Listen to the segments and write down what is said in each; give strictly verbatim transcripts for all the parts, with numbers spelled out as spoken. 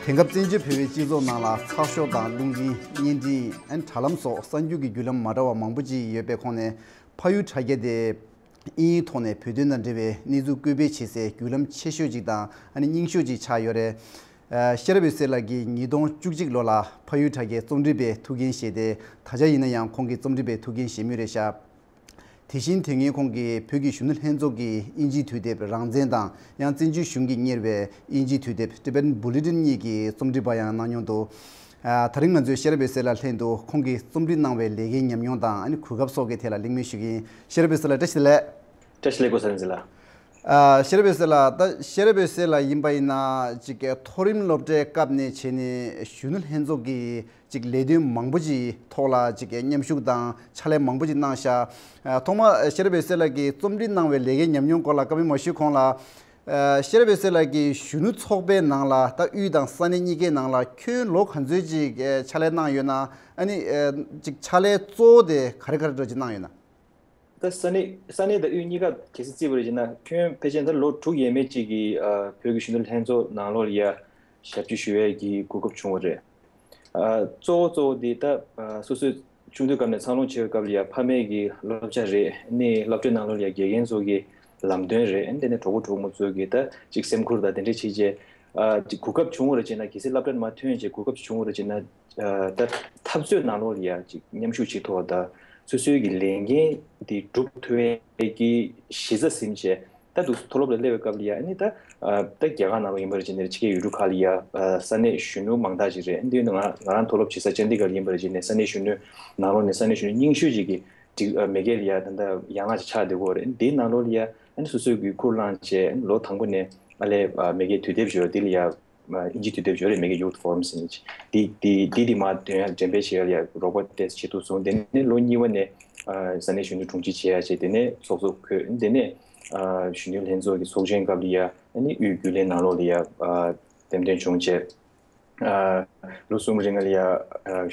དེང་སྐབས་བཙན་བྱོལ་བོད་པའི་སྤྱི་ཚོགས་ནང་ལ་ཚགས་ཤོག་དང་རླུང་འཕྲིན། བརྙན་འཕྲིན། ཨན་དྲ་ལམ་སོགས་གསར་འགྱུར་གྱི་བརྒྱུད་ལམ་མ་འདྲ་བ་མང་པོ་ཅིག་ཡོད་པའི་ཁོངས་ནས། ཕ་ཡུལ་དྲ་རྒྱ་དེ་དབྱིན་ཡིག་ཐོག་ནས་བོད་དོན་དང་འབྲེལ་བའི་གནས་ཚུལ་བཀོད་སྤེལ་བྱེད་སའི་བརྒྱུད་ལམ་ཆེ་ཤོས་ཅིག་དང་ཨ་ནི་རྙིང་ཤོས་ཅིག་ཆགས་ཡོད་རེད། ཤེས་རབ་འོད་ཟེར་ལགས་ཀྱིས་ཉིས་སྟོང་བཅུ་གཅིག་ལོ་ལ་ཕ་ཡུལ་དྲ་རྒྱའི་རྩོམ་སྒྲིག་པའི་ཐུགས་འགན་བཞེས་ཏེ། ད་ཆ་ཡིན་ན་ཡང་ཁོང་གིས་རྩོམ་སྒྲིག་པའི་ཐུགས་འགན་བཞེས་མུས་རེད་ཤག་དེ་བཞིན་དེ་སྔོན་ཁོང་གིས་བོད་ཀྱི་གཞོན་ནུ་ལྷན་ཚོགས་ཀྱི་དབྱིན་ཇིའི་དུས་དེབ་རང་བཙན་དང་། ཡང་བཙན་བྱོལ་གཞུང་གིས་གཉེར་བའི་དབྱིན་ཇིའི་དུས་དེབ་Tibetan Bulletin་གཉིས་ཀྱི་རྩོམ་སྒྲིག་པ་ཡང་གནང་མྱོང་འདུག་ཨ། ད་རིང་ང་ཚོས་ཤེས་རབ་འོད་ཟེར་ལགས་ལྷན་དུ་ཁོང་གིས་རྩོམ་སྒྲིག་གནང་བའི་ལས་ཀའི་ཉམས་མྱོང་དང་ཨ་ནི་གོ་སྐབས་སོགས་ཀྱི་ཐད་ལ་གླེང་མོལ་ཞུ་གི་ཡིན། ཤེས་རབ་འོད་ཟེར་ལགས་བཀྲ་ཤིས་བདེ་ལེགས། བཀྲ་ཤིས་བདེ་ལེགས་ཀོ་ས་འཛིན་ལགས། ཨ། ཤེས་རབ་འོད་ཟེར་ལགས། ད་ཤེས་རབ་འོད་ཟེར་ལགས་ཡིན་པ་ཡིན་ན་ཅིག་མཐོ་རིམ་སློབ་གྲྭའི་སྐབས་ནས་བྱས་ནས་གཞོན་ནུ་ལྷན་ཚོགས་ཀྱི་ཅིག་ལས་དོན་མང་པོ་ཅིག་ཐོག་ལ་ཅིག་མཉམ་ཞུགས་དང་ཕྱག་ལས་མང་པོ་ཅིག་གནང་ཤག་ཨ། ཐོག་མར་ཤེས་རབ་འོད་ཟེར་ལགས་ཀྱིས་རྩོམ་སྒྲིག་གནང་བའི་ལས་ཀའི་ཉམས་མྱོང་སྐོར་ལ་བཀའ་མོལ་མ་ཞུས་གོང་ལ། ཨ། ཤེས་རབ་འོད་ཟེར་ལགས་ཀྱིས་གཞོན་ནུ་ཚོགས་པའི་ནང་ལ་ད་དབུས་དང་ས་གནས་གཉིས་ཀའི་ནང་ལ་ཁྱོན་ལོ་ག་ཚོད་ཅིག་ཨ། ཕྱག་ལས་གནང་ཡོད་ན། ཨ་ནི་ཨ། ཅིག་ཕྱག་ལས་གཙོ་བོ་དེ་ག་རེ་ག་རེ་འདྲ་ཅིག་གནང་ཡོད་ན། ད་ས་གནས་ས་གནས་དང་དབུས་གཉིས་ཀ་གལ་སྲིད་བརྩིས་པ་རེད་ཅེ་ན། ཁྱོན་ཕལ་ཆེར་ད་ལོ་དྲུག་ཡས་མས་ཅིག་གི་ཨ། བོད་ཀྱི་གཞོན་ནུ་ལྷན་ཚོགས་ནང་ལོགས་ལ་ཡ་ཞབས་ཕྱི་ཞུ་བའི་གི་གོ་སྐབས་བྱུང་བ་རེད། ཨ། གཙོ་བོ་གཙོ་བོ་དེ་ད་ཨ། སོ་སོའི་ཆུང་དུས་སྐབས་ནས་འཚར་ལོངས་བྱེད་པའི་སྐབས་ལ་ཡ་ཕ་མེས་ཀྱི་བསླབ་བྱ་རེད། ནི་སློབ་གྲྭའི་ནང་ལོགས་ལ་ཡ་དགེ་རྒན་ཚོ་གི་ལམ་སྟོན་རེད། དེ་ནས་གྲོགས་པོ་གྲོགས་མོ་ཚོ་གི་ད་ཅིག་སེམས་ཁུར་དང་དེ་འདྲ་བྱེད་བྱས། ཨ། ཅིག་གོ་སྐབས་བྱུང་བ་རེད་ཅེ་ན། གལ་སྲིད་སློབ་གྲྭ་ནས་མར་ཐོན་བྱས་གོ་སྐབས་བྱུང་བ་རེད་ཅེ་ན། ཨ། ད་འཐབ་རྩོད་ནང་ལོགས་ལ་ཡ་ཅིག་མཉམ་ཞུགས་བྱེད་ཐུབ་པ་དང་། སོ་སོའི་གི་ལས་འགན་དེ་སྒྲུབ་ཐུབ་པའི་གི་གཞི་རྩ་ཟིན་བྱས། ད་དུང་མཐོ་སློབ་ལ་སླེབས་པའི་སྐབས་ལ་ཡ་ཨ་ནི་ད་ཨ། ད་རྒྱ་གར་ནང་ལོགས་ཡིན་པ་རེད་ཅེ་ན། ཕྱི་རྒྱལ་ཡུལ་གྲུ་ཁག་ལ་ཡ་ཨ། ས་གནས་གཞོན་ནུ་མང་དག་ཅིག་རེད། འདི་ཡིན་ན་ང་ང་རང་མཐོ་སློབ་བྱེད་ས་ཅན་ཌི་གར་ཡིན་པ་རེད་ཅེ་ན། ས་གནས་གཞོན་ནུ་ནང་ལོགས་ནས་ས་གནས་གཞོན་ནུ་རྙིང་ཤོས་ཅིག་གི་སྒྲིག་ཨ། མེས་རྒྱལ་ལ་ཡ་ད་ལྟ་ཡན་ལག་ཅིག་ཆགས་བསྡད་ཡོད་རེད། འདིའི་ནང་ལོགས་ལ་ཡ་ཨ་ནི་སོ་སོའི་གི་ཁུར་བླངས་བྱས་ལོ་དང་པོ་ནས་ཨ་ལས་ཨ། མེས་རྒྱལ་དུས་དེབ་ཅིག་ཡོད། འདི་ལ་ཡ་ཨ། དབྱིན་ཇིའི་དུས་དེབ་ཅིག་ཡོད་རེད། མེས་རྒྱལ་Youth Forum་ཟེར་ནས། འདི་འདི་འདི་འདི་མར་འདོན་ཡ་འགྲེམས་སྤེལ་བྱེད་ཡ་ལ་ཡ་རོགས་པ་ཏོག་ཙམ་བྱེད་ཐུབ་སོང་། དེ་ནས་ལོ་གཉིས་པ་ནས་ཨ། ས་གནས་གཞོན་ནུ་དྲུང་ཆེ་བྱེད་ཡ་བྱས། དེ་ནས་ཚོགས་གཙོ་འཁོད། དེ་ནས་ཨ། གཞོན་ནུ་ལྷན་ཚོགས་ཀྱི་ཚོགས་ཆེན་སྐབས་ལ་ཡ་ཨ་ནི་དབུས་རྒྱུན་ལས་ནང་ལོགས་ལ་ཡ་ཨ། འདེམས་ཐོན་བྱུང་བྱས། ཨ། ལོ་གསུམ་རིང་ལ་ཡ་ཨ།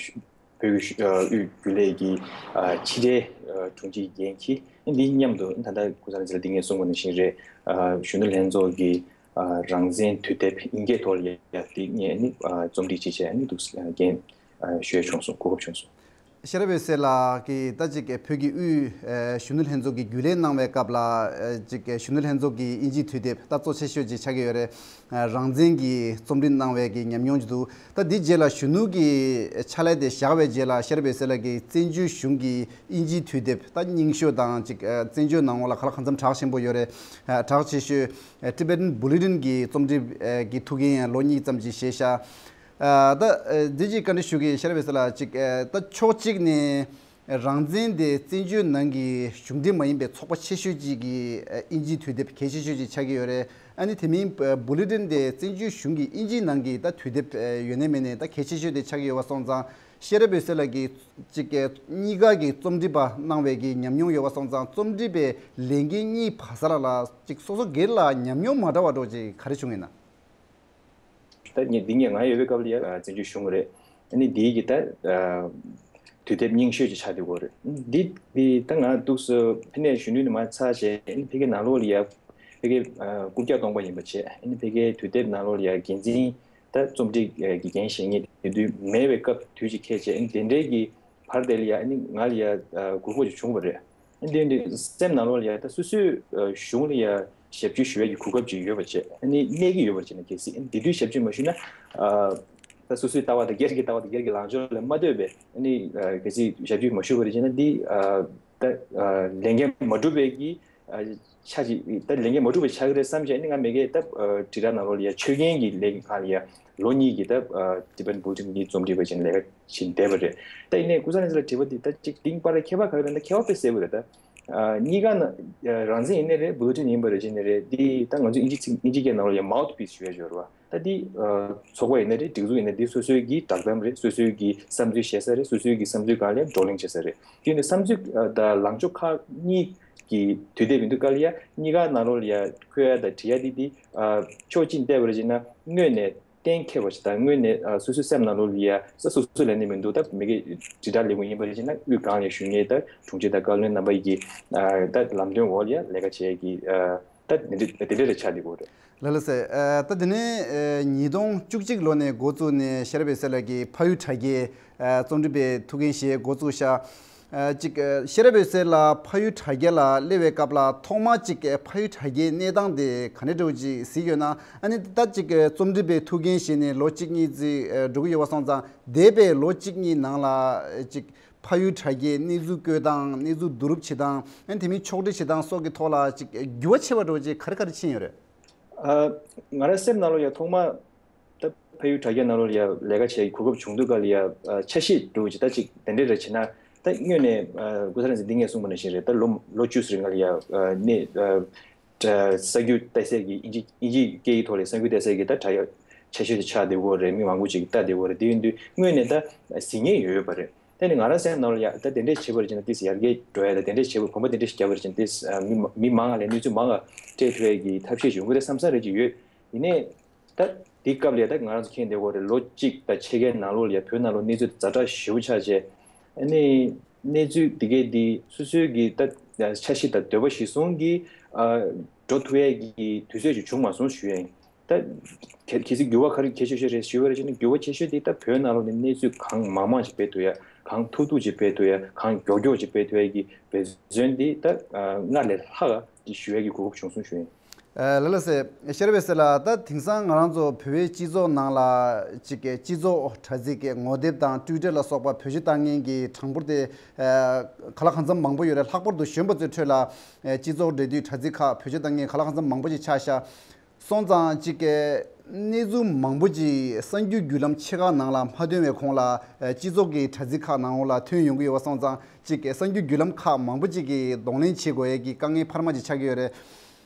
བོད་ཀྱི་ཨ། དབུས་རྒྱུན་ལས་ཀྱི་ཨ། ཕྱི་དྲིལ་ཨ། དྲུང་ཆེ་འགན་འཁྱེར། འདི་མཉམ་དུ་ད་ལྟ་ཀོ་ས་ལ་འཛིན་ལ་འདི་ངས་གསུངས་པ་ནང་བཞིན་རེད། ཨ། གཞོན་ནུ་ལྷན་ཚོགས་ཀྱི་ཨ། རང་བཙན་དུས་དེབ་དབྱིན་སྐད་ཐོག་ལ་ཡ་འདི་ངས་ནི་ཨ། རྩོམ་སྒྲིག་ཅིག་བྱས་ནི་འདུག་འགན་ཨ། ཞུ་ཡ་བྱུང་སོང་། གོ་སྐབས་བྱུང་སོང་། ཤེས་རབ་འོད་ཟེར་ལགས་ཀྱིས་ད་ཅིག་བོད་ཀྱི་དབུས་ཨ། གཞོན་ནུ་ལྷན་ཚོགས་ཀྱི་རྒྱུན་ལས་གནང་བའི་སྐབས་ལ། ཨ། ཅིག་གཞོན་ནུ་ལྷན་ཚོགས་ཀྱི་དབྱིན་ཇིའི་དུས་དེབ་ད་གཙོ་ཆེ་ཤོས་ཅིག་ཆགས་ཀྱི་ཡོད་རེད། ཨ། རང་བཙན་གྱི་རྩོམ་སྒྲིག་གནང་བའི་གི་ཉམས་མྱོང་ཅིག་འདུག་ད་འདི་རྗེས་ལ་གཞོན་ནུ་གི་ཕྱག་ལས་དེ་བཞག་པའི་རྗེས་ལ་ཤེས་རབ་འོད་ཟེར་ལགས་ཀྱིས་བཙན་བྱོལ་གཞུང་གི་དབྱིན་ཇིའི་དུས་དེབ་ད་རྙིང་ཤོས་དང་ཅིག་ཨ། བཙན་བྱོལ་ནང་ལོགས་ལ་ག་ལ་གང་འཚམ་གྲགས་ཆེན་པོ་ཡོད་རེད། ཨ། གྲགས་ཆེ་ཤོས་ཨ། Tibetan Bulletin་གྱི་རྩོམ་སྒྲིག་ཨ། གི་ཐུགས་འགན་ཡང་ལོ་གཉིས་ཙམ་ཅིག་བཞེས་ཤག་ཨ། ད་ཨ། འདི་ཅིག་བཀའ་འདྲི་ཞུ་གི་ཡིན། ཤེས་རབ་འོད་ཟེར་ལགས། ཅིག་ཨ། ད་ཕྱོགས་གཅིག་ནས་རང་བཙན་དེ་བཙན་བྱོལ་ནང་གི་གཞུང་འབྲེལ་མ་ཡིན་པའི་ཚོགས་པ་ཆེ་ཤོས་གཅིག་གིས་ཨ། དབྱིན་ཇིའི་དུས་དེབ་གལ་ཆེ་ཤོས་ཅིག་ཆགས་ཀྱི་ཡོད་རེད། ཨ་ནི་དེ་མིན་ཨ། Bulletin་དེ་བཙན་བྱོལ་གཞུང་གི་དབྱིན་ཇིའི་ནང་གི་ད་དུས་དེབ་ཨ། ཡོད་ནའི་མེད་ནའི་ད་གལ་ཆེ་ཤོས་དེ་ཆགས་ཀྱི་ཡོད་པ་སོང་ཙང་། ཤེས་རབ་འོད་ཟེར་ལགས་ཀྱིས་ཅིག་ཨ། གཉིས་ཀ་གི་རྩོམ་སྒྲིག་པ་གནང་བའི་གི་ཉམས་མྱོང་ཡོད་པ་སོང་ཙང་། རྩོམ་སྒྲིག་པའི་ལས་འགན་གཉིས་བར་གསར་ལ་ཅིག་སོ་སོ་སྒེར་ལ་ཉམས་མྱོང་མ་འདྲ་བ་འདྲ་ཅིག་ག་རེ་བྱུང་ཡོད་ན། ད་ངས་འདི་ངས་ང་ཡོད་པའི་སྐབས་ལ་ཡ་བཙན་བྱོལ་གཞུང་རེད། ཨ་ནི་འདིའི་གི་ད་ཨ། དུས་དེབ་རྙིང་ཤོས་ཅིག་ཆགས་བསྡད་ཡོད་རེད། འདི་འདི་ད་ང་འདུག་སེ་ཕ་ནས་གཞོན་ནུའི་ནས་མར་ཚར་བྱས། ཨ་ནི་ཕ་གིའི་ནང་ལོགས་ལ་ཡ་ཕ་གིའི་ཨ། རྐུབ་བཀྱག་སྟོང་པ་ཡིན་པ་བྱས། ཨ་ནི་ཕ་གིའི་དུས་དེབ་ནང་ལོགས་ལ་ཡ་འགན་འཛིན་ད་རྩོམ་སྒྲིག་གི་འགན་བཞེས་མཁན་དེ་དུས་མེད་པའི་སྐབས་དུས་ཅིག་འཁེལ་བྱས། ཨ་ནི་དེ་འདྲའི་གི་བར་དེ་ལ་ཡ་ཨ་ནི་ང་ལ་ཡ་ཨ། སྒུར་པོ་ཅིག་བྱུང་བ་རེད། ཨ་ནི་དེ་འདྲའི་སེམས་ནང་ལོགས་ལ་ཡ་ད་སོ་སོའི་ཨ། གཞུང་ལ་ཡ་ཞབས་ཕྱི་ཞུ་ཡ་གི་གོ་སྐབས་ཅིག་ཡོད་པ་བྱས། ཨ་ནི་གནས་ཀྱི་ཡོད་པ་བྱས་ན། གལ་སྲིད་ཨ་ནི་དེ་དུས་ཞབས་ཕྱི་མ་ཞུས་ན་ཨ། ད་སོ་སོའི་ལྟ་བ་དང་སྒེར་གྱི་ལྟ་བ་དང་སྒེར་གྱི་ལངས་ཕྱོགས་ལ་མ་ལྟོས་པའི་ཨ་ནི་ཨ། གལ་སྲིད་ཞབས་ཕྱི་མ་ཞུས་པ་རེད་བྱས་ན་འདི་ཨ། ད་ཨ། ལས་འགན་མ་འགྲུབ་པའི་གི་ཨ། ཆ་ཅིག་ད་ལས་འགན་མ་འགྲུབ་པ་ཆགས་ཀྱི་རེད་བསམ་བྱས། ཨ་ནི་ང་མ་གིའི་ད་ཨ། དྲིལ་བསྒྲགས་ནང་ལོགས་ལ་ཡ་ཆོད་མཁན་གྱི་ལས་འགན་ཁག་ལ་ཡ་ལོ་གཉིས་ཀྱི་ད་ཨ། Tibetan Bulletin་གྱི་རྩོམ་སྒྲིག་པ་བྱས་ནས་ལས་ཀ་བྱེད་བསྡད་པ་རེད། ད་ཡིན་ནའི་ཀུན་བཟང་ལགས་ལ་དྲི་བ་འདི་ད་ཅིག་གཏིང་པར་ཁྱད་པར་ག་རེ་ཡོད་ན། ད་ཁྱད་པར་དཔེ་གསལ་པོ་རེད། ད་ཨ། གཉིས་ཀ་ན་ཨ། རང་བཙན་ཡིན་ནའི་རེད། Bulletin་ཡིན་པ་རེད་བྱས་ནའི་རེད། འདི་ད་ང་ཚོ་དབྱིན་ཇི་ཚིག་དབྱིན་ཇི་སྐད་ནང་ལོགས་ལ་ཡ་mouthpiece་ཞུ་ཡ་ཅིག་ཡོད་རེད་པ། ད་འདི་ཨ། ཚོགས་པ་ཡིན་ནའི་རེད། སྒྲིག་འཛུགས་ཡིན་ནའི་འདི་སོ་སོའི་གི་བསྒྲགས་གཏམ་རེད། སོ་སོའི་གི་བསམ་ཚུལ་བཤད་ས་རེད། སོ་སོའི་གི་བསམ་ཚུལ་སྒང་ལ་བགྲོ་གླེང་བྱེད་ས་རེད། དེ་ནི་བསམ་ཚུལ་ཨ། དང་ལངས་ཕྱོགས་ཁག་གཉིས་ཀྱི་དུས་དེབ་ཡིན་དུས་སྐབས་ལ་ཡ་གཉིས་ཀ་ནང་ལོགས་ལ་ཡ་འཁོད་ཡ་དང་བྲིས་ཡ་འདི་འདི་ཨ། ཕྱོགས་གཅིག་བལྟས་པ་རེད་བྱས་ན་དངོས་གནས་གཏན་འཁེལ་བ་ཞིག་དང་། དངོས་གནས་ཨ། སོ་སོའི་སེམས་ནང་ལོགས་ལ་ཡ་ས་སོ་སོ་ལ་ནི་མི་འདུག་ད་མ་གི་དྲིལ་བསྒྲགས་ལས་ཁུངས་ཡིན་པ་རེད་བྱས་ན་དབུས་གང་ལ་བཞུགས་མཁན་ད་དྲུང་ཆེ་དང་བཀའ་བློན་རྣམ་པ་ཡི་གི་ཨ། ད་ལམ་སྟོན་འོག་ལ་ཡ་ལས་ཀ་བྱེད་ཡ་གི་ཨ། ད་དེ་འདྲ་དེ་འདྲ་རེ་ཆགས་བསྡད་ཡོད་རེད། ལགས་ལགས་སེ། ཨ། ད་དེ་ནས་ཨ་ཉིས་སྟོང་བཅུ་གཅིག་ལོ་ནས་འགོ་བཙུགས་ནས་ཤེས་རབ་འོད་ཟེར་ལགས་ཀྱིས་ཕ་ཡུལ་དྲ་རྒྱའི་ཨ་རྩོམ་སྒྲིག་པའི་ཐུགས་འགན་བཞེས་འགོ་བཙུགས་ཤག་ཨ་ཅིག་ཨ་ཤེས་རབ་འོད་ཟེར་ལགས་ཕ་ཡུལ་དྲ་རྒྱ་ལ་སླེབས་པའི་སྐབས་ལ་ཐོག་མར་ཅིག་ཨ་ཕ་ཡུལ་དྲ་རྒྱའི་གནས་སྟངས་དེ་ག་འདྲ་འདྲ་བོ་ཅིག་གཟིགས་ཡོད་ན། ཨ་ནི་ད་ཅིག་ཨ་རྩོམ་སྒྲིག་པའི་ཐུགས་འགན་བཞེས་ནས་ལོ་གཅིག་གཉིས་ཙམ་ཨ་འགྲོ་གི་ཡོད་པ་སོང་ཙང་། འདས་པའི་ལོ་གཅིག་གཉིས་ནང་ལ་ཨ་ཅིག་ཕ་ཡུལ་དྲ་རྒྱའི་གནས་ཚུལ་བཀོད་སྟངས། གནས་ཚུལ་བསྡུ་རུབ་བྱེད་སྟངས། ཨ་ནི་དེ་མིན་ཕྱོགས་སྒྲིག་བྱེད་སྟངས་སོགས་ཀྱི་ཐོག་ལ་ཅིག་འགྱུར་བ་ཆེ་བ་འདྲ་བོ་ཅིག་ག་རེ་ག་རེ་ཕྱིན་ཡོད་རེད། ཨ། ང་རང་སེམས་ནང་ལོགས་ཡ་ཐོག་མ་ད་ཕ་ཡུལ་དྲ་རྒྱ་ནང་ལོགས་ལ་ཡ་ལས་ཀ་བྱེད་གོ་སྐབས་བྱུང་དུས་སྐབས་ལ་ཡ། ཨ། ཆ་ཤས་འདྲ་བོ་ཅིག་ད་ཅིག་དེ་འདྲས་རེ་བྱེད་ན། ད་དངོས་གནས་ཨ་ཀུན་བཟང་རིག་འཛིན་འདི་ངས་གསུངས་པ་ནང་བཞིན་རེད། ད་ལོ་ལོ་བཅུ་ཙམ་རིང་ལ་ཡ། ཨ། གནས་ཨ་གསར་འགྱུར་ལྟ་སའི་གི་ཨིན་ཇི་ཨིན་ཇི་སྐད་ཡིག་ཐོག་ལ་གསར་འགྱུར་ལྟ་སའི་གི་ད་དྲ་ཡ་ཆ་ཤས་དེ་ཆགས་བསྡད་ཡོད་རེད། མི་མང་པོ་ཅིག་ལྟ་བསྡད་ཡོད་རེད། དེ་ཡིན་དུས་དངོས་གནས་ད་གཟིགས་མཁན་ཡོད་ཡོད་པ་རེད། དེ་ནི་ང་རང་སེམས་ནང་ལ་ཡ་ད་དེ་འདྲས་བྱེད་པར་བྱས་ན་ཏིས་ཡར་རྒྱས་འགྲོ་ཡ། ད་དེ་འདྲས་བྱེད་པར་གོམ་པ་དེ་འདྲས་ཤིག་བརྒྱབ་པར་བྱས་ན་ཏིས་མི་མང་ང་ལ་གནས་ཚུལ་མང་ང་སྤྲད་ཐུབ་ཡ་གི་ཐབས་ཤེས་ཡོང་གི་རེད་བསམ་བསམ་རེ་ཅིག་ཡོད། ཡིན་ནའི་ད་དེ་སྐབས་ལ་ཡ་ད་ང་རང་ཚོ་མཁྱེན་བསྡད་ཡོད་རེད། ལོ་གཅིག་དང་ཕྱེད་ཀའི་ནང་ལོགས་ལ་ཡ་བོད་ནང་ལོགས་གནས་ཚུལ་ཛ་དྲག་ཞེ་པོ་ཆགས་བྱས། ཨ་ནི་གནས་ཚུལ་དེ་གས་དེ་སོ་སོའི་གི་ད་འཆར་གཞི་དང་འདོད་པ་གཞིར་བཟུང་གི་ཨ་འགྲོ་ཐུབ་ཡ་གི་དུས་ཚོད་ཅིག་བྱུང་མ་སོང་ཞུ་ཡ་ཡིན། ད་གལ་གལ་སྲིད་འགྱུར་བ་ག་རེ་གལ་ཆེ་ཤོས་རེད་ཞུས་པ་རེད་བྱས་ན། འགྱུར་བ་ཆེ་ཤོས་དེ་ད་བོད་ནང་ལོགས་ནས་གནས་ཚུལ་གང་མང་མང་ཞིག་སྤེལ་ཐུབ་ཡ། གང་ཐུབ་ཐུབ་ཅིག་སྤེལ་ཐུབ་ཡ། གང་མགྱོགས་མགྱོགས་ཅིག་སྤེལ་ཐུབ་ཡ་གི་འབད་བརྩོན་དེ་ད་སྔར་ལས་ལྷག་ག་ཅིག་ཞུ་ཡ་གི་གོ་སྐབས་བྱུང་སོང་ཞུ་ཡིན། ལགས་ལགས་སེ། ཤེས་རབ་འོད་ཟེར་ལགས། ད་དེང་སང་ང་རང་ཚོ་བོད་པའི་སྤྱི་ཚོགས་ནང་ལ་ཅིག་གི་སྤྱི་ཚོགས་དྲ་ཚིགས་ཀྱི་ངོ་དེབ་དང་ཊུའི་ཊར་ལ་སོགས་པ་བེད་སྤྱོད་བཏང་མཁན་གྱི་གྲངས་འབོར་དེ་ག་ལ་གང་འཚམ་མང་པོ་ཡོད་རེད། ལྷག་པར་དུ་གཞོན་པ་ཚོའི་ཁྲོད་ལ་སྤྱི་ཚོགས་འབྲེལ་མཐུད་དྲ་ཚིགས་ཁག་བེད་སྤྱོད་བཏང་མཁན་ག་ལ་གང་འཚམ་མང་པོ་ཅིག་ཆགས་ཤག་སོང་ཙང་ཅིག་གི་གནས་ཚུལ་མང་པོ་ཅིག་གསར་འགྱུར་བརྒྱུད་ལམ་ཆེ་ཁག་ནང་ལ་མ་ཐོན་པའི་གོང་ལ་སྤྱི་ཚོགས་ཀྱི་དྲ་ཚིགས་ཁག་ནང་ལ་ཐོན་ཡོང་གི་ཡོད་པ་སོང་ཙང་། ཅིག་གི་གསར་འགྱུར་བརྒྱུད་ལམ་ཁག་མང་པོ་ཅིག་གིས་གདོང་ལེན་བྱེད་དགོས་ཡས་ཀྱི་དཀའ་ངལ་འཕར་མ་ཅིག་ཆགས་ཀྱི་ཡོད་རེད།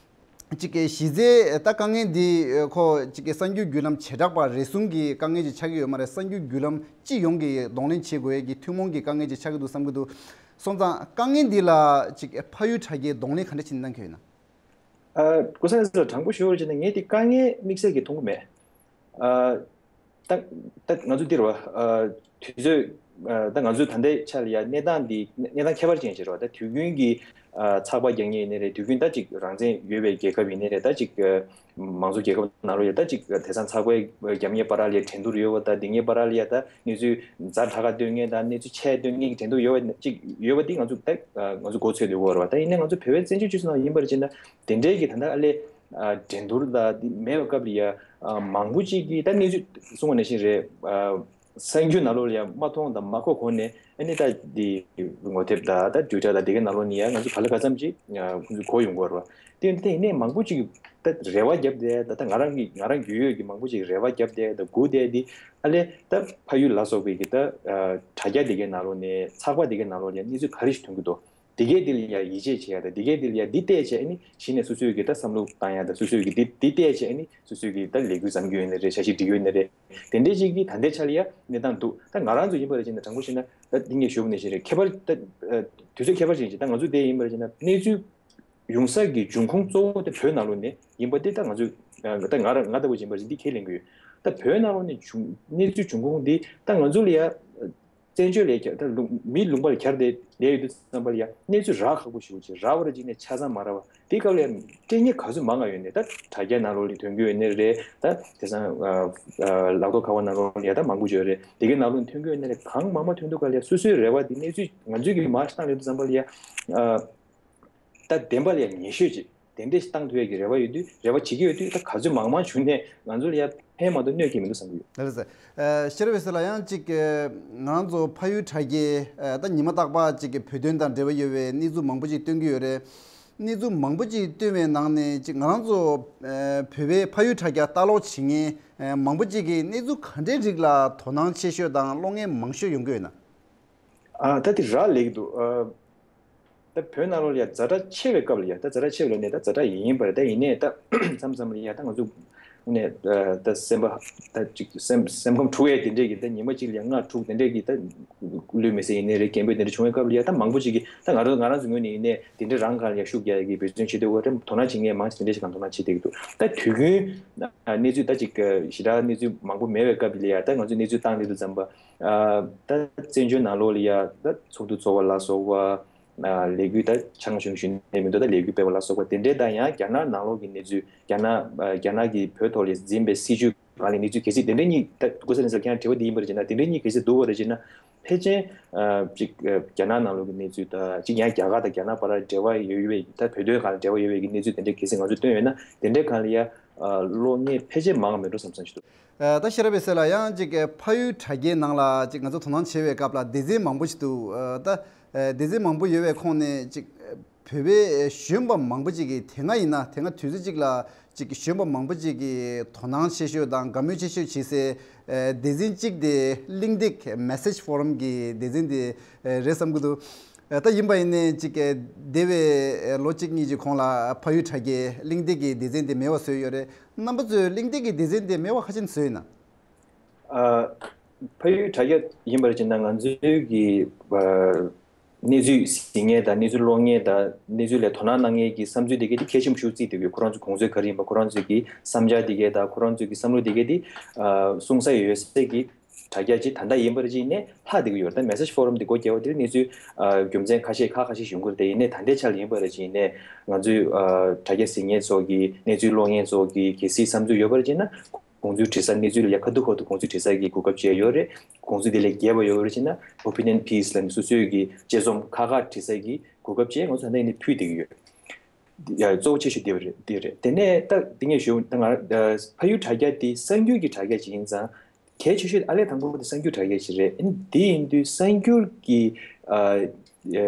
གཅིག་གི་གཞི་རྩའི་ད་དཀའ་ངལ་འདི་ཁོ་གཅིག་གི་གསར་འགྱུར་བརྒྱུད་ལམ་བྱེ་བྲག་པ་རེ་ཟུང་གི་དཀའ་ངལ་ཅིག་ཆགས་ཀྱི་ཡོད་མ་རེད། གསར་འགྱུར་བརྒྱུད་ལམ་སྤྱི་ཡོངས་ཀྱི་གདོང་ལེན་བྱེད་དགོས་ཡས་ཀྱི་ཐུན་མོང་གི་དཀའ་ངལ་ཅིག་ཆགས་ཀྱི་འདུག་བསམ་གྱི་འདུག་སོང་ཙང་དཀའ་ངལ་འདི་ལ་གཅིག་ཕ་ཡུལ་དྲ་རྒྱའི་གདོང་ལེན་ག་འདྲ་བྱེད་གནང་གི་ཡོད་ན། ཨ། ཀུན་བཟང་ལགས་དྲང་པོ་ཞུ་བ་བྱས་ན་ངས་དེ་དཀའ་ངལ་དམིགས་བསལ་གྱི་མཐོང་གི་མེད། ཨ། ད་ད་ང་ཚོ་འདིར་བ། ཨ། དུས་ཚོད། ཨ། ད་ང་ཚོ་ད་ལྟའི་ཆ་ལ་ཡ་གནས་སྟངས་འདི་གནས་སྟངས་ཁྱད་པར་ཅན་ཞིག་རེད་བ། ད་དུས་རྒྱུན་གྱི་ཨ་ཚགས་པར་རྒྱག་མཁན་ཡིན་ནའི་རེད། དུས་རྒྱུན་ད་ཅིག་རང་བཙན་ཡོད་པའི་རྒྱལ་ཁབ་ཡིན་ནའི་རེད། ད་ཅིག་ཨ་མང་གཙོ་རྒྱལ་ཁབ་ནང་ལོགས་ཡ་ད་ཅིག་དེང་སང་ཚགས་པར་རྒྱབ་མཁན་བར་ལ་ཡ་འགྲན་བསྡུར་ཡོད་བ། ད་འདི་ངའི་བར་ལ་ཡ་ད་གནས་ཚུལ་ཛ་དྲག་ག་སྟོན་མཁན་དང་གནས་ཚུལ་ཆེ་སྟོན་མཁན་གྱི་འགྲན་བསྡུར་ཡོད་བ་ཅིག་ཡོད་བ་འདི་ང་ཚོ་ད་ང་ཚོ་མགོ་ཚོས་སྡོད་ཀྱི་ཡོད་རེད་བ། ད་ཡིན་ནའི་ང་ཚོ་བོད་པའི་བཙན་བྱོལ་སྤྱི་ཚོགས་ནང་ཡིན་པར་བྱས་ན་དེ་འདྲའི་གི་ད་ལྟ་ཨ་ལས། ཨ། འགྲན་བསྡུར་དང་འདི་མེད་པའི་སྐབས་ལ་ཡ། ཨ། མང་པོ་ཅིག་གིས་ད་གནས་ཚུལ་གསུངས་པ་ནང་བཞིན་རེད། ཨ། གསར་འགྱུར་ནང་ལོགས་ལ་ཡ་མ་མཐོང་དང་མ་གོ་གོང་ནས་ཨ་ནི་ད་འདི་ངོ་དེབ་དང་ད་ཊུའི་ཊར་དང་དེ་གའི་ནང་ལོགས་ནས་ཡ་ང་ཚོ་ག་ལ་ག་ཙམ་ཅིག་ཨ། ཁོང་ཚོས་གོ་ཡོང་གི་ཡོད་རེད་བ། དེ་ཡིན་དུས་ཡིན་ནའི་མང་པོ་ཅིག་གིས་ད་རེ་བ་བརྒྱབ་བསྡད། ད་ད་ང་རང་གི་ང་རང་རྒྱུས་ཡོད་ཀྱི་མང་པོ་ཅིག་གིས་རེ་བ་བརྒྱབ་བསྡད་དང་སྒུག་བསྡད་འདི་ཨ་ལས། ད་ཕ་ཡུལ་ལ་སོགས་པའི་གི་ད་ཨ་དྲ་རྒྱ་དེ་གའི་ནང་ལོགས་ནས་ཚགས་པར་དེ་གའི་ནང་ལོགས་ནས་གནས་ཚུལ་ག་རེ་ཞིག་ཐོན་གྱི་འདུག་དེ་གས་དེ་ལ་ཡ་ཡིད་ཆེས་བྱེད་ཡ་དང་། དེ་གས་དེ་ལ་ཡ་འདི་བལྟས་བྱས་ཨ་ནི་གཞི་ནས་སོ་སོའི་གི་ད་བསམ་བློ་བཏང་ཡ་དང་། སོ་སོའི་གི་འདི་འདི་བལྟས་བྱས་ཨ་ནི་སོ་སོའི་གི་ད་ལས་འགུལ་བརྩམས་རྒྱུ་ཡིན་ནའི་རེད། འཆར་གཞི་སྒྲིག་ཡོད་ནའི་རེད། དེ་འདྲས་ཅིག་གི་ད་ལྟའི་ཆ་ལ་ཡ་གནས་སྟངས་འདུག་ད་ང་རང་ཚོ་ཡིན་པ་རེད་བྱས་ན་དྲང་པོ་བཤད་ན་ད་འདི་ངས་ཞུ་བ་ནང་བཞིན་རེད། ཁྱད་པར་ད་ཨ་དུས་ཚོད་ཁྱད་པར་ཅན་ཅིག་ད་ང་ཚོ་དེ་ཡིན་པ་རེད་བྱས་ན་གནས་ཚུལ་ཡོང་ས་གི་འབྱུང་ཁུངས་གཙོ་བོ་དེ་བོད་ནང་ལོགས་ནས་ཡིན་པ་དེ་ད་ང་ཚོས་ཨ་ད་ང་རང་ང་ལྟ་བུ་ཡིན་པ་རེད་འདི་ཁས་ལེན་གི་ཡོད། ད་བོད་ནང་ལོགས་ནས་བྱུང་གནས་ཚུལ་འབྱུང་ཁུངས་འདི་ད་ང་ཚོ་ལ་ཡ། བཙན་བྱོལ་ལ་གྱར་ད་ལུང་མིའི་ལུང་པར་གྱར་ཏེ་ལས་ཡོད་དུས་ཙམ་པ་ལ་ཡ་གནས་ཚུལ་རག་ཁག་པོ་ཞེ་པོ་ཅིག་རག་པ་རེད། ཅིག་ནས་ཆ་ཚང་མ་རག་པ་དེ་སྐབས་ལ་ཡ་སྤྲད་མཁན་ག་ཚོད་མང་ང་ཡོད་ནའི་ད་དྲ་རྒྱ་ནང་ལོགས་ལ་ཐོན་གྱི་ཡོད་ནའི་རེད། ད་དེང་སང་ཨ་ཨ་ལག་ཐོག་ཁ་པར་ནང་ལོགས་ལ་ཡ་ད་མང་པོ་ཅིག་ཡོད་རེད། དེ་གའི་ནང་ལོགས་ཐོན་གྱི་ཡོད་ནའི་རེད། གང་མང་མང་ཐོན་དུས་སྐབས་ལ་ཡ་སོ་སོའི་རེ་བ་དེ་གནས་ཚུལ་ང་ཚོས་ཀྱི་མར་བཏང་ཡོད་དུས་ཙམ་པ་ལ་ཡ་ཨ། ད་བདེན་པ་ལ་ཡ་ཉེ་ཤོས་ཅིག་དེ་འདྲས་ཤིག་བཏང་ཐུབ་ཡ་གི་རེ་བ་ཡོད་དུས། རེ་བ་བྱེད་ཀྱི་ཡོད་དུས་ད་ག་ཚོད་མང་མང་བྱུང་ནའི་ང་ཚོ་ལ་ཡ་ཕན་མ་གཏོགས་གནོད་ཀྱི་མི་འདུག་བསམ་གྱི་ཡོད། ལགས་ལགས་སེ། ཨ་ཤེས་རབ་འོད་ཟེར་ལགས། ཡང་ཅིག་ཨ་ང་རང་ཚོ་ཕ་ཡུལ་དྲ་རྒྱའི་ཨ་ད་ཉི་མ་རྟག་པར་ཅིག་གི་བོད་དོན་དང་འབྲེལ་བ་ཡོད་པའི་གནས་ཚུལ་མང་པོ་ཅིག་སྟོན་གྱི་ཡོད་རེད། གནས་ཚུལ་མང་པོ་ཅིག་སྟོན་པའི་ནང་ནས་ཅིག་ང་རང་ཚོ་ཨ་བོད་པའི་ཕ་ཡུལ་དྲ་རྒྱ་ལྟ་ཀློག་བྱེད་མཁན་ཨ་མང་པོ་ཅིག་གིས་གནས་ཚུལ་ག་འདྲའི་རིགས་ལ་དོ་སྣང་ཆེ་ཤོས་དང་ཀློག་མཁན་མང་ཤོས་ཡོང་གི་ཡོད་ན། ཨ་ད་དེ་རག་ལས་ཀྱི་འདུག་ཨ་ད་བོད་ནང་ལོགས་ལ་ཡ་ཛ་དྲག་ཆེ་བའི་སྐབས་ལ་ཡ། ད་ཛ་དྲག་ཆེ་བ་ལབ་ནས་ད་ཛ་དྲག་ཡིན་ཡིན་པ་རེད། ད་ཡིན་ནའི་ད་མཚམས་མཚམས་ལ་ཡ་ད་ང་ཚོ་ནས་ཨ་ད་སེམས་པ་ད་ཅིག་སེམས་སེམས་ཁམས་འཁྲུག་ཡས་དེ་འདྲས་ཀྱི་ད་ཉི་མ་གཅིག་ལ་ཡ་ལྔ་དྲུག་དེ་འདྲས་ཀྱི་ད་ལུས་མེད་ས་ཡིན་ནའི་རེད། སྐད་འབོད་དེ་འདྲས་བྱུང་བའི་སྐབས་ལ་ཡ་ད་མང་པོ་ཅིག་གིས་ད་ང་རང་ང་རང་ཚོ་ངོས་ནས་ཡིན་ནའི་དེ་འདྲས་རང་སྒང་ལ་ཡ་ཤུགས་རྒྱག་ཡས་ཀྱི་འབད་བརྩོན་བྱེད་འདོད་ཀྱི་ཡོད་རེད། དོ་སྣང་བྱེད་མཁན་མང་ཆེ་དེ་འདྲས་ཞིག་གང་དོ་སྣང་བྱེད་བསྡད་ཀྱི་འདུག་ད་དུས་རྒྱུན་ཨ་གནས་ཚུལ་ད་ཅིག་ཨ་ཞེ་དྲག་གནས་ཚུལ་མང་པོ་མེད་པའི་སྐབས་ལ་ཡ་ད་ང་ཚོས་གནས་ཚུལ་བཏང་བསྡད་དུས་ཙམ་པ། ཨ་ད་བཙན་བྱོལ་ནང་ལོགས་ལ་ཡ་ད་ཚོགས་འདུ་ཚོགས་པ་ལ་སོགས་པ། ལས་འགུལ་ད་ཆང་ཆུང་ཞུས་ནས་མི་འདུག་ད་ལས་འགུལ་སྤེལ་བ་ལ་སོགས་པ་དེ་འདྲའི་ད་ཡང་རྒྱ་ནག་ནང་ལོགས་ཀྱི་གནས་ཚུལ། རྒྱ་ནག་རྒྱ་ནག་གིས་བོད་ཐོག་ལ་འཛིན་པའི་སྲིད་བྱུས་སྒང་ལ་གནས་ཚུལ་གལ་སྲིད་དེ་འདྲའི་གཉིས་ད་ཀུ་ས་ལན་ཟེར་ཁྱེད་རང་དྲི་བ་འདི་ཡིན་པར་བྱས་ན་དེ་འདྲའི་གཉིས་གལ་སྲིད་འདུག་པར་བྱས་ན། ཕལ་ཆེར་ཅིག་རྒྱ་ནག་ནང་ལོགས་ཀྱི་གནས་ཚུལ་དང་ཅིག་ཡང་རྒྱ་གར་དང་རྒྱ་ནག་བར་འབྲེལ་བ་ཡོད་པའི་ད་བོད་དོན་སྒང་ལ་འབྲེལ་བ་ཡོད་པའི་གི་གནས་ཚུལ་དེ་འདྲའི་གལ་སྲིད་ང་ཚོས་བཏོན་ཡོད་ན་དེ་འདྲའི་སྒང་ལ་ཡ་གློག་བརྙན་ཕལ་ཆེར་མང་བ་མེད་འགྲོ་བསམ་བསམ་ཞིག་འདུག་ད་ཤེས་རབ་པའི་སྲས་ལགས་ཡང་ཅིག་ཕ་ཡུལ་དྲ་རྒྱའི་ནང་ལ་ཅིག་ང་ཚོ་དོ་སྣང་བྱེད་པའི་སྐབས་ལ་སྡེ་ཚན་མང་པོ་ཞིག་འདུག་ད་སྡེ་ཚན་མང་པོ་ཡོད་པའི་ཁོངས་ནས་ཅིག་བོད་པའི་གཞོན་པ་མང་པོ་ཅིག་གིས་དེ་སྔ་ཡིན་ན་དེ་སྔ་དུས་ཚོད་ཅིག་ལ་ཅིག་གཞོན་པ་མང་པོ་ཅིག་གིས་དོ་སྣང་ཆེ་ཤོས་དང་དགའ་མོས་ཆེ་ཤོས་བྱེད་སའི་སྡེ་ཚན་གཅིག་དེ་གླེང་སྟེགས་Message Forum་གི་སྡེ་ཚན་དེ་རེད་བསམ་གྱི་འདུག་ད་ཡིན་པ་ཡིན་ནའི་ཅིག་འདས་པའི་ལོ་གཅིག་གཉིས་ཀྱི་གོང་ལ་ཕ་ཡུལ་དྲ་རྒྱའི་གླེང་སྟེགས་ཀྱི་སྡེ་ཚན་དེ་མེད་པ་བཟོས་ཡོད་རེད། རྣམ་པ་ཚོས་གླེང་སྟེགས་ཀྱི་སྡེ་ཚན་དེ་མེད་པ་ཧ་ཅང་བཟོས་ཡིན་ན། ཨ། ཕ་ཡུལ་དྲ་རྒྱ་ཡིན་པར་བྱས་ན་ང་ཚོའི་གི་ཨ་གནས་ཚུལ་གཟིགས་མཁན་དང་གནས་ཚུལ་ཀློག་མཁན་དང་གནས་ཚུལ་ལ་དོ་སྣང་གནང་མཁན་གྱི་བསམ་ཚུལ་དེ་གའི་དེ་གལ་ཆེན་པོ་ཞིག་བརྩིས་བསྡད་ཡོད། ཁོ་རང་ཚོའི་དགོངས་ཚུལ་ག་རེ་ཡིན་པ། ཁོ་རང་ཚོའི་གི་བསམ་འཆར་དེ་གའི་དང་ཁོ་རང་ཚོའི་གི་བསམ་བློ་དེ་གའི་དེ་ཨ་གསུང་ས་ཡོད་སའི་གི་དྲ་རྒྱ་ཅིག་ད་ལྟ་ཡིན་པར་བྱས་ནས་ལྷག་བསྡད་ཀྱི་ཡོད་རེད། ད་Message Forum་དེ་སྒོ་བརྒྱབ་པ་དེར་གནས་ཚུལ་ཨ་རྒྱུ་མཚན་ཁ་ཤས་ཁག་ཁ་ཤས་ཡོང་གི་རེད། དེ་ཡིན་ནའི་ད་ལྟའི་ཆ་ལ་ཡིན་པར་བྱས་ནས་ང་ཚོའི་ཨ་དྲ་རྒྱ་གཟིགས་མཁན་ཚོ་གི་གནས་ཚུལ་ཀློག་མཁན་ཚོ་གི་གལ་སྲིད་བསམ་ཚུལ་ཡོད་པར་བྱས་ན། དགོངས་ཚུལ་འབྲི་ས་གནས་ཚུལ་ལ་ཡ་ཁ་ཐུག་ཁ་ཐུག་དགོངས་ཚུལ་འབྲི་ས་གི་གོ་སྐབས་ཅིག་ཡོད་རེད། དགོངས་ཚུལ་དེ་ལས་རྒྱས་པ་ཡོད་རེད་ཅེ་ན་Opinion Piece་ལབ་ནས་སོ་སོའི་གི་དཔྱད་རྩོམ་ཁག་ཁག་འབྲི་ས་གི་གོ་སྐབས་ཅིག་ང་ཚོ་ད་ལྟ་ནས་ཕུལ་བསྡད་ཀྱི་ཡོད། ཡ་གཙོ་བོ་ཆེ་ཤོས་དེ་རེད་དེ་རེད། དེ་ནས་ད་དེ་ངས་ཞུ་ད་ང་ཕ་ཡུལ་དྲ་རྒྱ་དེ་གསར་འགྱུར་གྱི་དྲ་རྒྱ་ཅིག་ཡིན་ཙང་གལ་ཆེ་ཤོས་ཨ་ལས་དང་པོ་དེ་གསར་འགྱུར་དྲ་རྒྱ་ཅིག་རེད། ཨ་ནི་དེ་ཡིན་དུས་གསར་འགྱུར་གྱི་ཨ་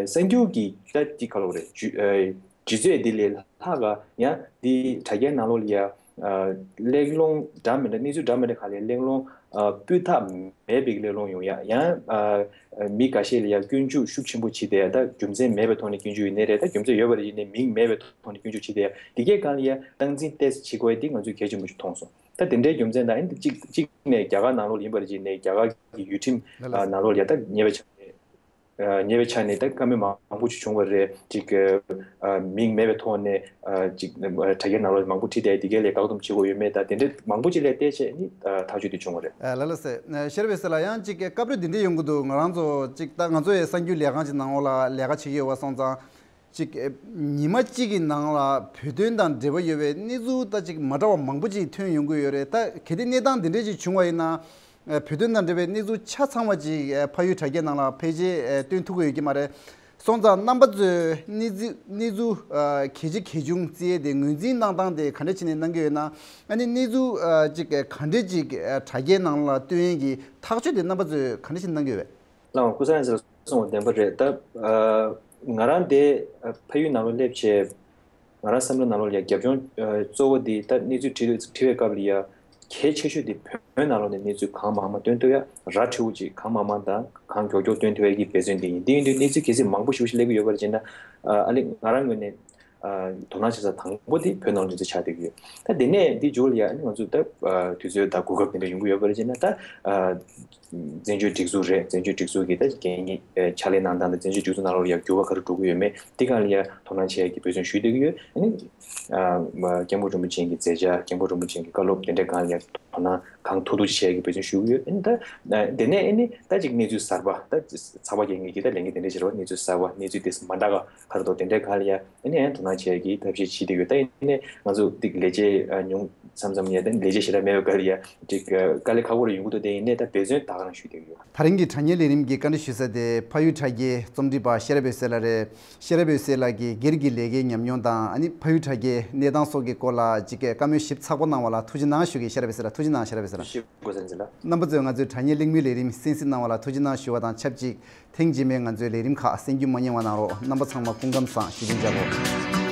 གསར་འགྱུར་གྱི་ད་དེ་ག་ལབ་རེད་ཇུས་ཨ། ཇུས་ཚོད་འདི་ལས་ལྷག་ག་ཡང་འདི་དྲ་རྒྱའི་ནང་ལོགས་ལ་ཡ་ཨ་གླེང་སློང་འདྲ་མི་འདྲ་གནས་ཚུལ་འདྲ་མི་འདྲ་ག་ལས་གླེང་སློང་ཨ་སྤུས་དག་མེད་པའི་གླེང་སློང་ཡོང་ཡ་ཡང་ཨ་མི་འགའ་ཤས་ལ་ཡ་སྐྱོན་འཛུགས་ཤུགས་ཆེན་པོ་བྱེད་བསྡད་ཡ། ད་རྒྱུ་མཚན་མེད་པའི་ཐོག་ནས་སྐྱོན་འཛུགས་ཡིན་ནའི་རེད། ད་རྒྱུ་མཚན་ཡོད་པ་རེད་ཡིན་ནའི་མིང་མེད་པའི་ཐོག་ནས་སྐྱོན་འཛུགས་བྱེད་བསྡད་ཡ་འདི་གའི་སྒང་ལ་ཡ་སྟངས་འཛིན་ཏོག་ཙམ་བྱེད་དགོས་ཡ་འདི་ང་ཚོས་གལ་ཆེན་པོ་ཞིག་མཐོང་སོང་། ད་དེ་འདྲའི་རྒྱུ་མཚན་དང་ཨ་ནི་གཅིག་གཅིག་ནས་རྒྱ་གར་ནང་ལོགས་ཡིན་པ་རེད་ཅེ་ནས་རྒྱ་གར་གྱི་ཡུལ་ཁྲིམས་ལ་ལ་ཨ་ནང་ལོགས་ལ་ཡ་ད་ཉེས་པའི་ཆ་ནས། ཉེ་བའི་ཆ་ནས་ད་བཀའ་མོལ་མང་པོ་ཅིག་བྱུང་བ་རེད། ཅིག་མིང་མེད་པའི་ཐོག་ནས་ཅིག་དྲ་རྒྱའི་ནང་ལ་མང་པོ་བྲིས་ཏེ་དེ་གའི་ལས་བཀག་སྡོམ་བྱེད་དགོས་ཡོད་མེད་དང་དེ་འདྲ་མང་པོ་ཅིག་ལ་བལྟས་བྱས་ནི་ཐག་གཅོད་དེ་བྱུང་བ་རེད། ལ་ལ་སེ་ཤེས་རབ་པའི་སྲས་ལགས་ཡང་ཅིག་སྐབས་རེ་འདི་འདྲ་ཡོང་གི་འདུག་ང་རང་ཚོ་ཅིག་ད་ང་ཚོ་ཡི་གསར་འགྱུར་ལས་ཁང་ཅིག་ནང་ལོགས་ལ་ལས་ཀ་བྱེད་ཀྱི་ཡོད་པ་སོང་ཙང་། ཅིག་ཉི་མ་གཅིག་གི་ནང་ལ་བོད་དོན་དང་འབྲེལ་བ་ཡོད་པའི་གནས་ཚུལ་ད་ཅིག་མ་འདྲ་བ་མང་པོ་ཅིག་ཐོན་ཡོང་གི་ཡོད་རེད། ད་གལ་ཏེ་གནས་སྟངས་འདི་འདྲ་ཅིག་བྱུང་བ་ཡིན་ན། བོད་དོན་དང་འབྲེལ་བའི་གནས་ཚུལ་ཆ་ཚང་བ་ཅིག་ཕ་ཡུལ་དྲ་རྒྱའི་ནང་ལ་ཕལ་ཆེར་སྟོན་ཐུབ་ཀྱི་ཡོད་ཀྱི་མ་རེད། སོང་ཙང་རྣམ་པ་ཚོས་གནས་ཚུལ་གནས་ཚུལ་གལ་ཆེ་གལ་ཆུང་བརྩི་ཡས་དེ་ངོས་འཛིན་གནང་སྟངས་དེ་ག་འདྲ་བྱས་ནས་གནང་གི་ཡོད་ན། ཨ་ནི་གནས་ཚུལ་ཅིག་ག་འདྲ་ཅིག་དྲ་རྒྱའི་ནང་ལ་སྟོན་ཡས་ཀྱི་ཐག་གཅོད་དེ་རྣམ་པ་ཚོས་ག་འདྲ་བྱས་ནས་གནང་གི་ཡོད་པས། ལགས་སོ། སྐུ་ཚེ་རིང་ཟེར་གསུངས་པ་བདེན་པ་རེད། ད་ཨ་ང་རང་དེ་ཨ་ཕ་ཡུལ་ནང་ལ་སླེབས་བྱས་ང་རང་བསམ་བློ་ནང་ལོགས་ལ་ཡ་རྒྱབ་ལྗོངས་ཨ་གཙོ་བོ་དེ་ད་གནས་ཚུལ་བྲིས་བྲིས་པའི་སྐབས་ལ་ཡ་གལ་ཆེ་ཤོས་དེ་བོད་ནང་ལོགས་ནས་གནས་ཚུལ་གང་མང་མང་སྟོན་ཐུབ་ཡ། ར་འཕྲོད་པོ་ཅིག་གང་མང་མང་དང་གང་མགྱོགས་མགྱོགས་སྟོན་ཐུབ་ཡ་གི་འབད་བརྩོན་དེ་ཡིན། དེ་ཡིན་དུས་གནས་ཚུལ་གལ་སྲིད་མང་པོ་ཞེ་པོ་ཞིག་སླེབས་ཀྱི་ཡོད་པར་བྱས་ན་ཨ་ཨ་ལེ་ང་རང་ངོས་ནས། དོ་སྣང་བྱེད་ས་དང་པོ་དེ་བོད་ནང་ལ་འདི་ཚོ་ཆགས་བསྡད་ཀྱི་ཡོད། ད་དེ་ནས་འདི་མཇུག་ལ་ཡ་ཨ་ནི་ང་ཚོ་ད་དུས་ཚོད་དང་གོ་སྐབས་དེ་འདྲ་ཡོང་གི་ཡོད་པ་རེད་ཅེ་ན་ད་བཙན་བྱོལ་སྒྲིག་འཛུགས་རེད། བཙན་བྱོལ་སྒྲིག་འཛུགས་ཀྱི་ད་འགན་ཉེ་ཕྱག་ལས་གནང་སྟངས་དང་བཙན་བྱོལ་སྒྲིག་འཛུགས་ནང་ལོགས་ལ་ཡ་འགྱུར་བ་ག་རེ་འགྲོ་གི་ཡོད་མེད་འདི་སྒང་ལ་ཡ་དོ་སྣང་བྱེད་ཡ་གི་འབད་བརྩོན་ཞུ་བསྡད་ཀྱི་ཡོད། ཨ་ནི་སྐྱབས་མགོན་རིན་པོ་ཆེ་གི་མཛད་འཆར་སྐྱབས་མགོན་རིན་པོ་ཆེ་གི་བཀའ་སློབ་དེ་འདྲའི་སྒང་ལ་ཡ་དོ་སྣང་གང་ཐུབ་ཐུབ་ཅིག་བྱེད་ཡ་གི་འབད་བརྩོན་ཞུ་གི་ཡོད། ཨ་ནི་ད་དེ་ནས་ཨ་ནི་ད་ཅིག་གནས་ཚུལ་གསར་པ་ད་ཚགས་པར་རྒྱག་མཁན་གྱི་ད་ལས་འགན་དེ་འདྲ་བྱེད་རོགས། གནས་ཚུལ་གསར་པ་གནས་ཚུལ་དེ་མ་འདྲ་ག་ག་རེ་འདུག་དེ་འདྲའི་སྒང་ལ་ཡ་ཨ་ནི་ཡང་དོ་སྣང་བྱེད་ཡ་གི་ཐབས་ཤེས་བྱེད་བསྡད་ཡོད། ད་ཡིན་ནའི་ང་ཚོ་འདི་ལས་བྱེད་ཉུང་མཚམས་མཚམས་ཡ་ད་ལས་བྱེད་ཞེ་དྲག་མེད་པའི་སྒང་ལ་ཡ་ཅིག་དཀའ་ལས་ཁག་པོ་རེ་ཡོང་གི་འདུག་དེ་ཡིན་ནའི་ད་འབད་བརྩོན་ད་ག་རང་ཞུ་བསྡད་ཡོད། ད་རིང་གི་དྲ་བརྙན་ལས་རིམ་གྱི་བཀའ་འདྲི་ཞུ་ས་དེ་ཕ་ཡུལ་དྲ་རྒྱའི་རྩོམ་སྒྲིག་པ་ཤེས་རབ་འོད་ཟེར་ལགས་རེད། ཤེས་རབ་འོད་ཟེར་ལགས་ཀྱིས་སྒེར་གྱི་ལས་ཀའི་ཉམས་མྱོང་དང་ཨ་ནི་ཕ་ཡུལ་དྲ་རྒྱའི་གནས་སྟངས་སོགས་ཀྱི་སྐོར་ལ་ཅིག་བཀའ་མོལ་ཞིབ་ཚགས་པོ་གནང་བ་ལ་ཐུགས་རྗེ་གནང་ཞུ་གི། ཤེས་རབ་འོད་ཟེར་ལགས་ཐུགས་རྗེ་གནང་། ཤེས་རབ་འོད་ཟེར་ལགས། ཞེས་བཀའ་དྲིན་ཆེ་ལགས། རྣམ་པ་ཚོས་ང་ཚོའི་དྲ་བརྙན་གླེང་མོལ་ལས་རིམ་གསན་གཟིགས་གནང་བ་ལ་ཐུགས་རྗེ་གནང་ཞུ་བ་དང་ཆབས་ཅིག་ཐེངས་རྗེས་མའི་ང་ཚོའི་ལས་རིམ་ཁག་གསན་རྒྱུ་མ་བསྙེལ་བ་གནང་རོགས། རྣམ་པ་ཚང་མ་སྐུ་ཁམས་བཟང་། བཞུགས་གདན་འཇགས་སྒོ།